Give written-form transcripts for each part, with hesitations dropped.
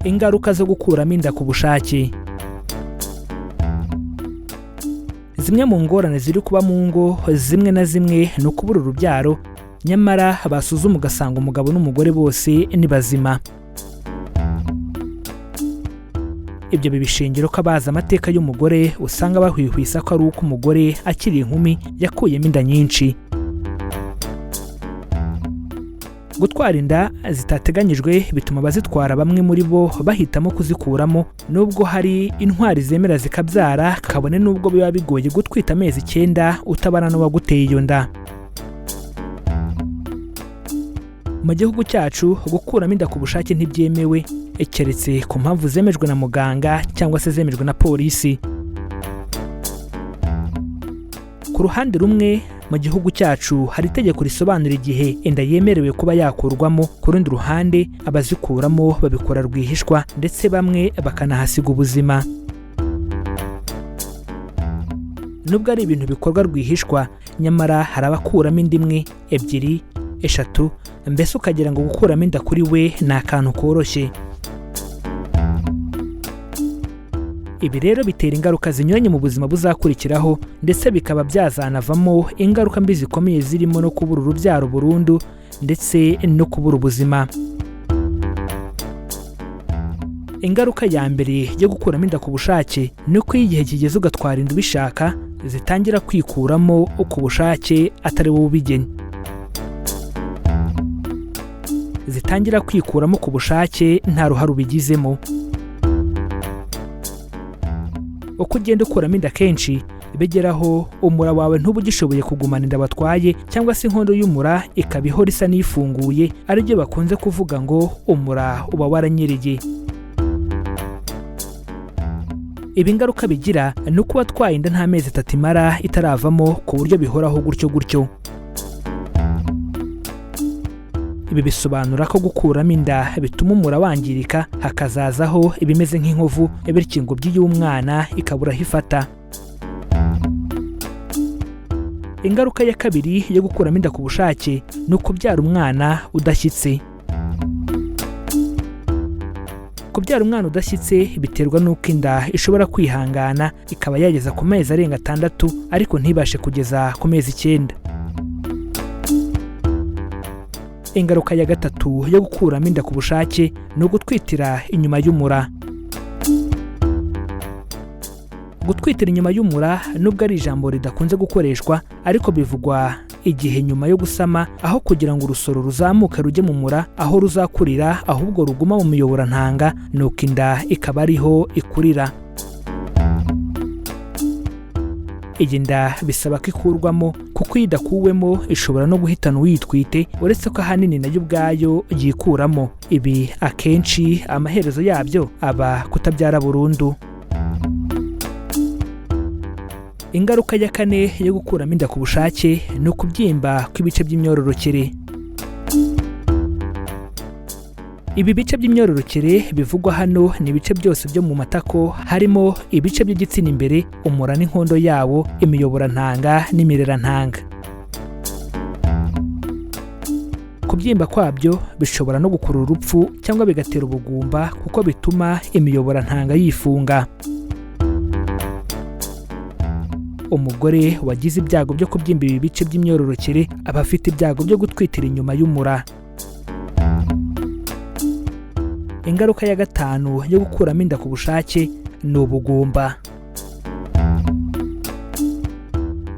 Ingaruka zo gukuramo inda ku bushake. Zimwe mu ngorane ziri kuba mu ngo zimwe na zimwe ni ukubura urubyaro, nyamara basuzuma ugasanga umugabo n'umugore bose ni bazima. Ibyo biba ishingiro ko abazi amateka y'umugore usanga bahwihwisa ko ari uko umugore akiri inkumi yakuyemo inda nyinshi. Gutwara inda zitateganyijwe bituma abazitwara bamwe muri bo bahitamo kuzikuramo, nubwo hari intwari zemera zikabyara, kabone n'ubwo biba bigoye gutwita amezi 9 utabana n'uwaguteye iyo nda. Mu gihugu cyacu gukuramo inda ku bushake ntibyemewe, keretse ku mpamvu zemejwe na muganga cyangwa se zemejwe na polisi. Ku ruhande rumwe, mu gihugu cyacu hari itegeko risobanura igihe inda yemerewe kuba yakurwamo. Ku rundi ruhande, abazikuramo babikora rwihishwa, ndetse bamwe bakanahasiga ubuzima. Nubwo ari ibintu bikorwa rwihishwa, nyamara hari abakuramo inda imwe, ebyiri, eshatu, mbese ukagira ngo gukuramo inda kuri we ni akantu koroshye. Ibi rero bitera ingaruka zinyuranye mu buzima buzakurikiraho, ndetse bikaba byazanavamo ingaruka mbi zikomeye zirimo no kubura urubyaro burundu ndetse no kubura ubuzima. Ingaruka ya mbere yo gukuramo inda ku bushake ni uko iyo igihe kigeze ugatwara inda ubishaka, zitangira kwikuramo ku bushake atari wowe ubigennye. Zitangira kwikuramo ku bushake nta ruhare ubigizemo. Uko ugenda ukuramo inda kenshi, bigeraho umura wawe ntuba ugishoboye kugumana inda watwaye, cyangwa se inkondo y'umura ikaba ihora isa n'ifunguye, aribyo bakunze kuvuga ngo umura uba waranyereye. Ibi ingaruka bigira ni uko uwatwaye inda nta mezi 3 imara itaravamo, ku buryo bihoraho gutyo gutyo. Ibi bisobanura ko gukuramo inda bituma umura wangirika, hakazazaho ibimeze nk'inkovu, bityo ingobyi y'umwana ikabura aho ifata. Ingaruka ya kabiri yo gukuramo inda ku bushake ni ukubyara umwana udashyitse. Kubyara umwana udashyitse biterwa n'uko inda ishobora kwihangana ikaba yageza ku mezi arenga 6, ariko ntibashe kugeza ku mezi 9. Ingaruka ya gatatu yo gukuramo inda ku bushake ni ugutwitira inyuma y'umura. Gutwitira inyuma y'umura nubwo ari ijambo ridakunze gukoreshwa, ariko bivugwa igihe nyuma yo gusama, aho kugira ngo urusoro ruzamuke rujye mu mura aho ruzakurira, ahubwo ruguma mu miyoborantanga, nuko inda ikaba ariho ikurira. Iyi nda bisaba ko ikurwamo, kuko iyo idakuwemo ishobora no guhitana uyitwite, uretse ko ahanini nayo ubwayo yikuramo. Ibi akenshi amaherezo yabyo aba kutabyara burundu. Ingaruka ya kane yo gukuramo inda ku bushake ni ukubyimba kw'ibice by'imyororokere. Ibi bice by'imyororokere bivugwa hano ni ibice byose byo mu matako, harimo ibice by'igitsina imbere, umura n'inkondo yawo, imiyoborantanga n'imirerantanga. Kubyimba kwabyo bishobora no gukurura urupfu cyangwa bigatera ubugumba, kuko bituma imiyoborantanga yifunga. Umugore wagize ibyago byo kubyimba ibi bice by'imyororokere aba afite ibyago byo gutwitira inyuma y'umura. Ingaruka ya gatanu yo gukuramo inda ku bushake ni ubugumba.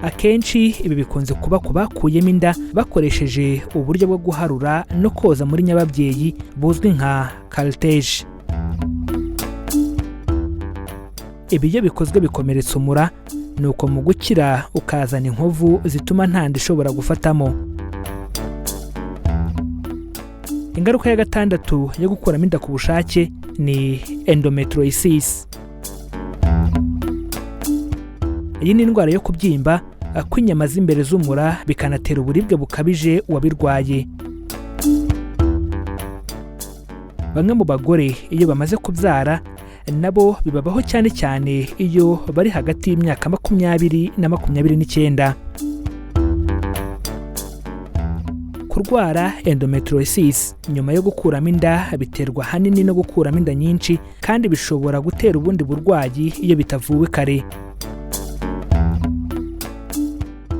Akenshi ibi bikunze kuba ku bakuyemo inda bakoresheje uburyo bwo guharura no koza muri nyababyeyi buzwi nka curettage. Ibi iyo bikozwe bikomeretsa umura, nuko mu gukira ukazana inkovu zituma nta nda ishobora gufatamo. Ingaruka ya gatandatu yo gukuramo inda ku bushake ni endometriosis. Iyi ni indwara yo kubyimba kw'inyama z'imbere z'umura, bikanatera uburibwe bukabije uwabirwaye. Bamwe mu bagore iyo bamaze kubyara nabo bibabaho, cyane cyane iyo bari hagati y'imyaka 20 na 29. Kurwara endometriosis nyuma yo gukuramo inda biterwa ahanini no gukuramo inda nyinshi, kandi bishobora gutera ubundi burwayi iyo bitavuwe kare.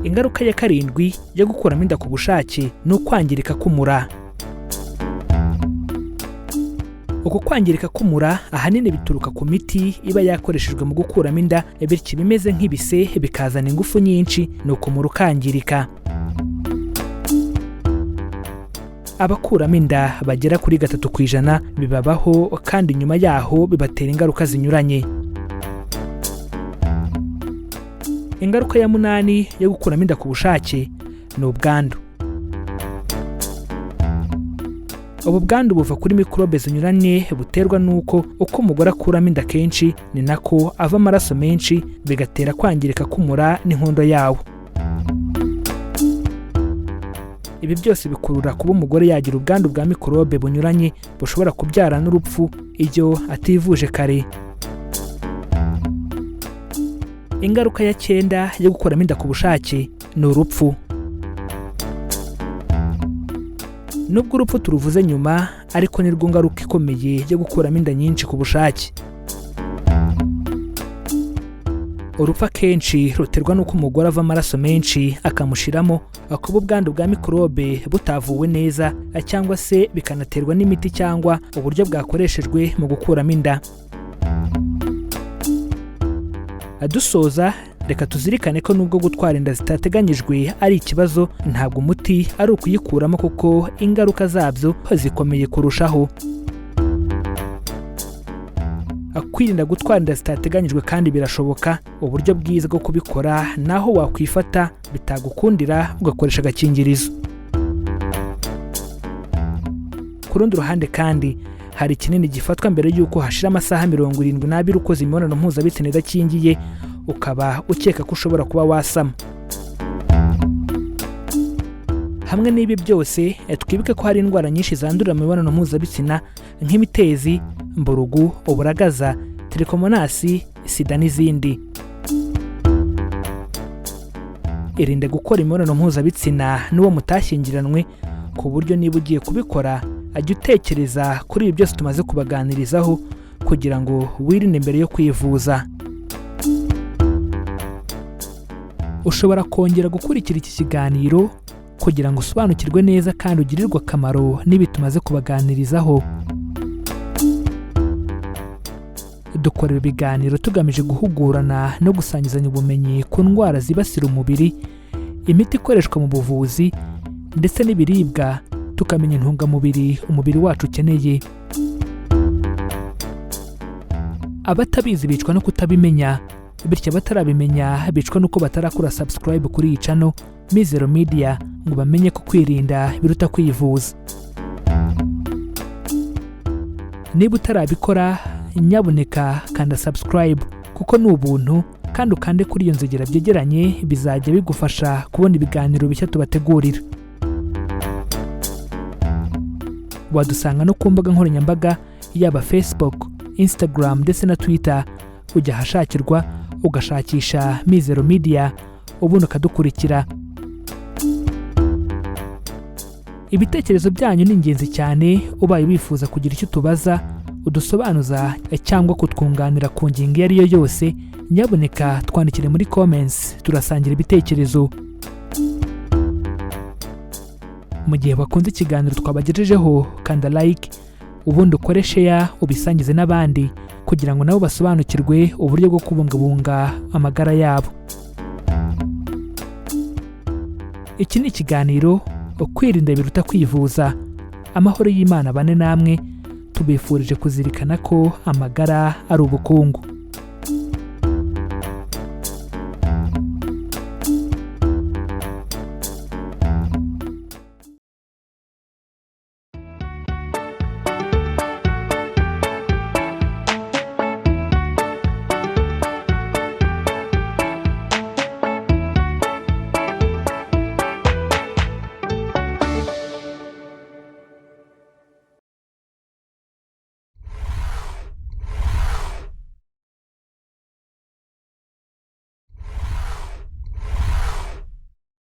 Ingaruka ya karindwi yo gukuramo inda ku bushake ni ukwangirika k'umura. Uku kwangirika k'umura ahanini bituruka ku miti iba yakoreshejwe mu gukuramo inda, bityo ibimeze nk'ibise bikazana ingufu nyinshi, nuko umura ukangirika. Abakuramo inda bagera kuri 3% bibabaho, kandi nyuma yaho bibatera ingaruka zinyuranye. Ingaruka ya munani yo gukuramo inda ku bushake ni ubwandu. Ubu bwandu buva kuri mikorobe zinyuranye, buterwa n'uko uko umugore akuramo inda kenshi ni nako ava amaraso menshi, bigatera kwangirika k'umura n'inkondo yawo. Ibi byose bikurura kuba umugore yagira ubwandu bwa mikorobe bunyuranye bushobora kubyara n'urupfu iyo ativuje kare. Ingaruka ya cyenda yo gukuramo inda ku bushake ni urupfu. Nubwo urupfu turuvuze nyuma, ariko nirwo ngaruka ikomeye yo gukuramo inda nyinshi ku bushake. Urupfu akenshi ruterwa n'uko umugore ava amaraso menshi akamushiramo, kuba ubwandu bwa mikorobe butavuwe neza, cyangwa se bikanaterwa n'imiti cyangwa uburyo bwakoreshejwe mu gukuramo inda. Dusoza, reka tuzirikane ko nubwo gutwara inda zitateganyijwe ari ikibazo, ntabwo umuti ari ukuyikuramo kuko ingaruka zabyo zikomeye kurushaho. Kwirinda gutwara inda zitateganyijwe kandi birashoboka. Uburyo bwiza bwo kubikora naho wakwifata bitagukundira ugakoresha agakingirizo. Ku rundi ruhande kandi hari ikinini gifatwa mbere y'uko hashira amasaha 72 ukoze imibonano mpuzabitsina idakingiye, ukaba ukeka ko ushobora kuba wasama. Hamwe n'ibi byose, twibuke ko hari indwara nyinshi zandurira mu mibonano mpuzabitsina nk'imitezi, mburugu, uburagaza, trichomonasi, sida n'izindi. Irinde gukora imibonano mpuzabitsina n'uwo mutashyingiranwe, ku buryo niba ugiye kubikora ajya utekereza kuri ibi byose tumaze kubaganirizaho kugira ngo wirinde mbere yo kwivuza. Ushobora kongera gukurikira iki kiganiro kugira ngo usobanukirwe neza kandi ugirirwe akamaro n'ibi tumaze kubaganirizaho. Dukora ibi biganiro tugamije guhugurana no gusangizanya ubumenyi ku ndwara zibasira umubiri, imiti ikoreshwa mu buvuzi ndetse n'ibiribwa, tukamenya intungamubiri umubiri wacu ukeneye. Abatabizi bicwa no kutabimenya, bityo abatarabimenya bicwa nuko batarakora subscribe kuri iyi channel Mizero Media ngo bamenye ko kwirinda biruta kwivuza. Niba utarabikora, nyabuneka kanda subscribe kuko ni ubuntu, kandi ukande kuri iyo nzogera byegeranye, bizajya bigufasha kubona ibiganiro bishya tubategurira. Wadusanga no ku mbuga nkoranyambaga yaba Facebook, Instagram ndetse na Twitter. Ujya ahashakirwa ugashakisha Mizero Media ubundi ukadukurikira. Ibitekerezo byanyu ni ingenzi cyane. Ubaye wifuza kugira icyo utubaza, udusobanuza cyangwa kutwunganira ku ngingo iyo ari yo yose, nyabuneka twandikire muri comments, turasangira ibitekerezo. Mu gihe bakunze ikiganiro twabagejejeho, kanda like, ubundi ukore share, ubisangize n'abandi kugira ngo nabo basobanukirwe uburyo bwo kubungabunga amagara yabo. Iki ni ikiganiro Kwirinda biruta kwivuza. Amahoro y'Imana bane namwe, tubifurije kuzirikana ko amagara ari ubukungu.